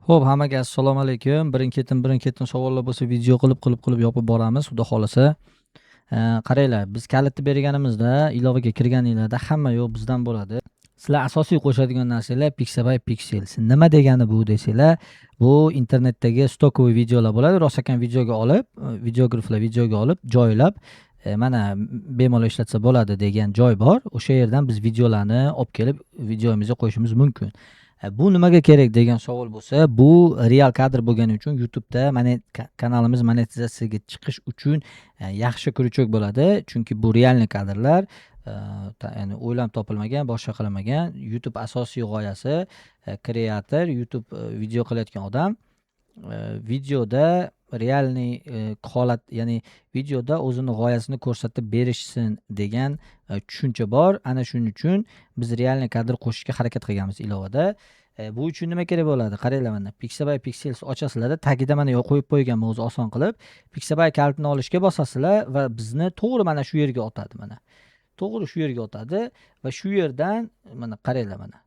Xo'p, hammaga assalomu alaykum. Birin-ketin savollar bo'lsa video qilib yopib boramiz, xudo xolasa. Qaranglar, biz kalitni berganimizda, ilovaga kirganinglarda hamma yo'q bizdan bo'ladi. Sizlar asosiy qo'shadigan narsalar Pixabay Pixels. Nima degani bu desanglar, bu internetdagi stokovый videolar bo'ladi. Rostakam videoga olib, videograflar videoga olib, joylab, mana bemalol ishlatsa bo'ladi degan joy bor. O'sha yerdan biz videolarni olib kelib videomizga qo'yishimiz mumkin. Bu nimaga kerak degan savol bo'lsa, bu real kadr bo'lgani uchun YouTube'da kanalimiz monetizatsiyaga chiqish uchun yaxshi kryuchok bo'ladi. Chunki bu realniy kadrlar, ya'ni o'ylab topilmagan, boshqa qilinmagan. YouTube asosiy g'oyasi kreator, YouTube video qilayotgan odam videoda realniy holat, ya'ni videoda o'zini g'oyasini ko'rsatib berishsin degan tushuncha bor. Ana shuning uchun biz realniy kadr qo'shishga harakat qilganmiz ilovada. Bu uchun nima kerak bo'ladi? Qaranglar, mana Pixabay Pixels ochasizlarda, tagida mana qo'yib qo'yganman o'zi oson qilib. Pixabay kalitini olishga bosasizlar va bizni to'g'ri mana shu yerga otadi mana. To'g'ri shu yerga otadi va shu yerdan mana qaranglar mana.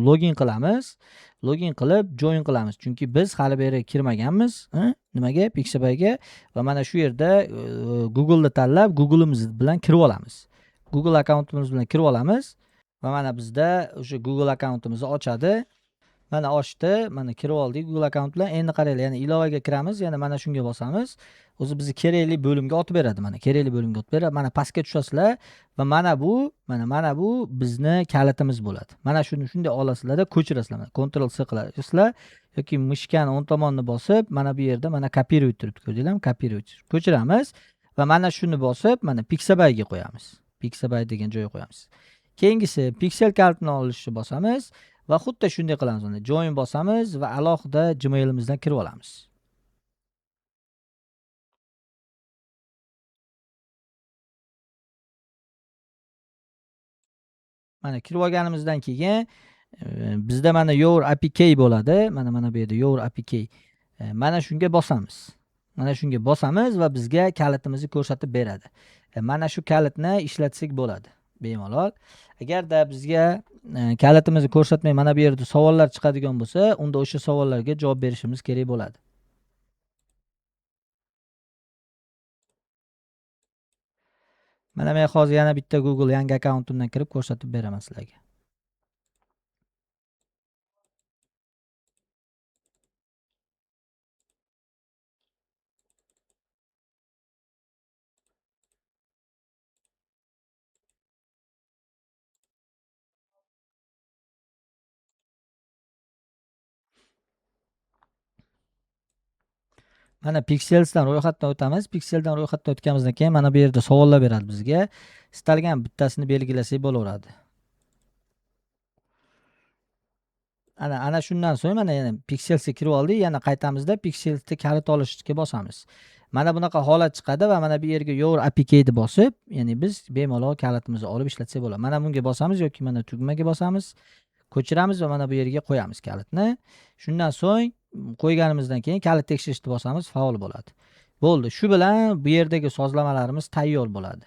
Login qilamiz. Login qilib join qilamiz. Chunki biz hali beri kirmaganmiz, ha? Nimaga? Pixabayga va mana shu yerda Google'ni tanlab Google'imiz bilan kirib olamiz. Google akkauntimiz bilan kirib olamiz va mana bizda o'sha Google akkauntimizni ochadi. Mana ochdi, mana kirib oldik Google akkaunt bilan. Endi qaranglar, yana ilovaga kiramiz, yana mana shunga bosamiz. O'zi bizni kerakli bo'limga otib beradi mana, kerakli bo'limga otib beradi. Mana pastga tushasizlar va mana bu, mana bu bizni kalitimiz bo'ladi. Mana shuni shunday olasizlarda ko'chirasizlar. Mana Ctrl C qilasizlar yoki mishkani o'ng tomonni bosib, mana bu yerda mana kopировать turibdi, ko'rdinglarmi? Kopировать. Ko'chiramiz va mana shuni bosib, mana Pixabayga qo'yamiz. Pixabay degan joyga qo'yamiz. Keyingisi Pixel kalitini olishni bosamiz va xuddi shunday qilamiz. Mana join bosamiz va alohida Gmail'imizdan kirib olamiz. Mana kirib olganimizdan keyin bizda mana your APK bo'ladi. Mana bu yerda your APK. Mana shunga bosamiz. Mana shunga bosamiz va bizga kalitimizni ko'rsatib beradi. Mana shu kalitni ishlatsak bo'ladi bemalol. Agarda bizga kalitimizni ko'rsatmay mana bu yerda savollar chiqadigan bo'lsa, unda o'sha savollarga javob berishimiz kerak bo'ladi. Mana men hozir yana bitta Google yangi akkauntimdan kirib ko'rsatib beraman sizlarga. Mana Pixelsdan ro'yxatdan o'tamiz. Pixeldan ro'yxatdan o'tganimizdan keyin mana bu yerda savollar beradi bizga. Istalgan bittasini belgilasak bo'laveradi. Ana shundan so'ng mana yana Pixelsga kirib oldik, yana qaytamizda Pixelsda kalit olishga bosamiz. Mana bunaqa holat chiqadi va mana bu yerga your APK ni bosib, ya'ni biz bemalol kalitimizni olib ishlatsak bo'ladi. Mana bunga bosamiz yoki mana tugmaga bosamiz, ko'chiramiz va mana bu yerga qo'yamiz kalitni. Shundan so'ng qo'yganimizdan keyin kalit tekshirishni bosamiz, faol bo'ladi. Bo'ldi. Shu bilan bu yerdagi sozlamalarimiz tayyor bo'ladi.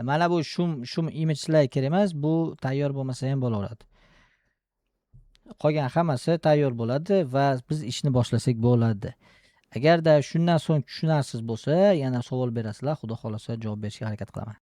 Mana bu shum image'lar kerak emas, bu tayyor bo'lmasa ham bo'laveradi. Qolgan hammasi tayyor bo'ladi va biz ishni boshlasak bo'ladi. Agarda shundan so'ng tushunarsiz bo'lsa, yana savol berasizlar, xudo xolasa javob berishga harakat qilaman.